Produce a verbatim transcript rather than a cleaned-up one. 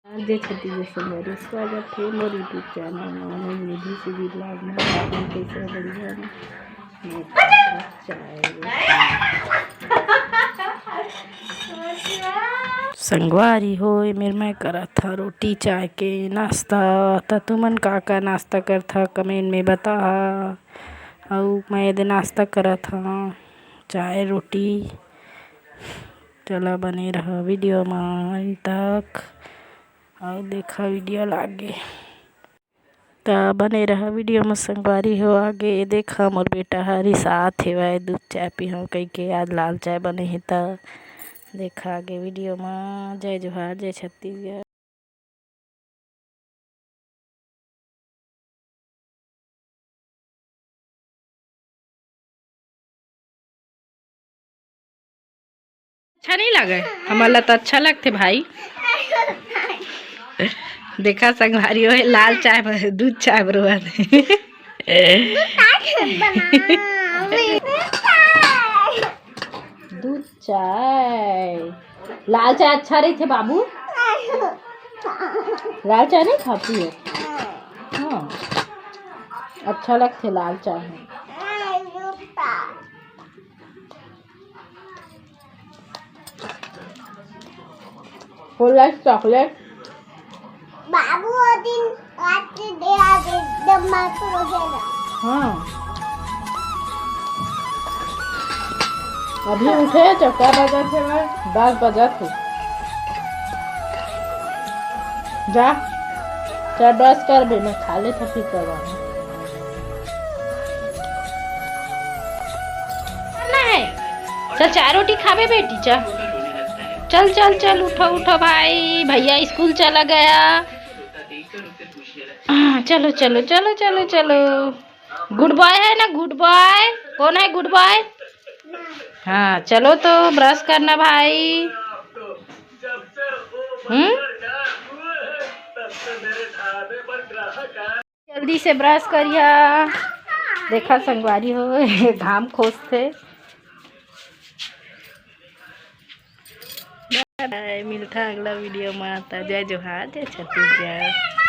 जय छत्तीसगढ़ संगवारी, स्वागत हे मोर YouTube चैनल में, निधि सुधीर vlog में। आप मन कइसे हो? बढ़िया ना? मैं चाय, संगवारी हो, ए मेर मैं करत ह रोटी चाय के नाश्ता। त तुमन का का नाश्ता करथा, comment में बताहा। अउ मैं एदे नाश्ता करत ह चाय रोटी। चला बने रहा video म अंत तक, अउ देखा video लागे। त बने रहा video म संगवारी हो। आगे देखा मोर बेटा ह रिसात हेवय, दूध चाय पीहूं कहिके, आज लाल चाय बने हे। त देखा आगे video म। जय जोहार, जय छत्तीसगढ़। अच्छा नहीं लगे? हमला तो अच्छा लगथे भाई। देखा संगवारी हो, लाल चाय बर, दूध चाय बरोबर। दूध चाय, लाल चाय अच्छा रहिथे बाबू। लाल चाय नहीं खाती है? हाँ, अच्छा लगथे लाल चाय ह। Horlicks, chocolate। बाबू वो दिन रात के दे आ गए, जब मार तो हो गया ना। हाँ। अभी उठे तो क्या बजत हे भाई? दस बजत हे। जा, चल brush कर बे, मैं खा ले तो फिर करवाना। करना है। चल, चाय रोटी खाबे बेटी, चल। चल, चल, चल, उठो, उठो भाई, भैया स्कूल चला गया। हाँ, चलो, चलो, चलो, चलो, चलो। Good boy है ना, good boy? कौन है good boy? हाँ, चलो तो brush करना भाई। हम्म, जल्दी से brush करिहा। देखा संगवारी हो, घाम खोसथे। Bye bye, मिलथा अगला video म। त जय जोहार, जय छत्तीसगढ़।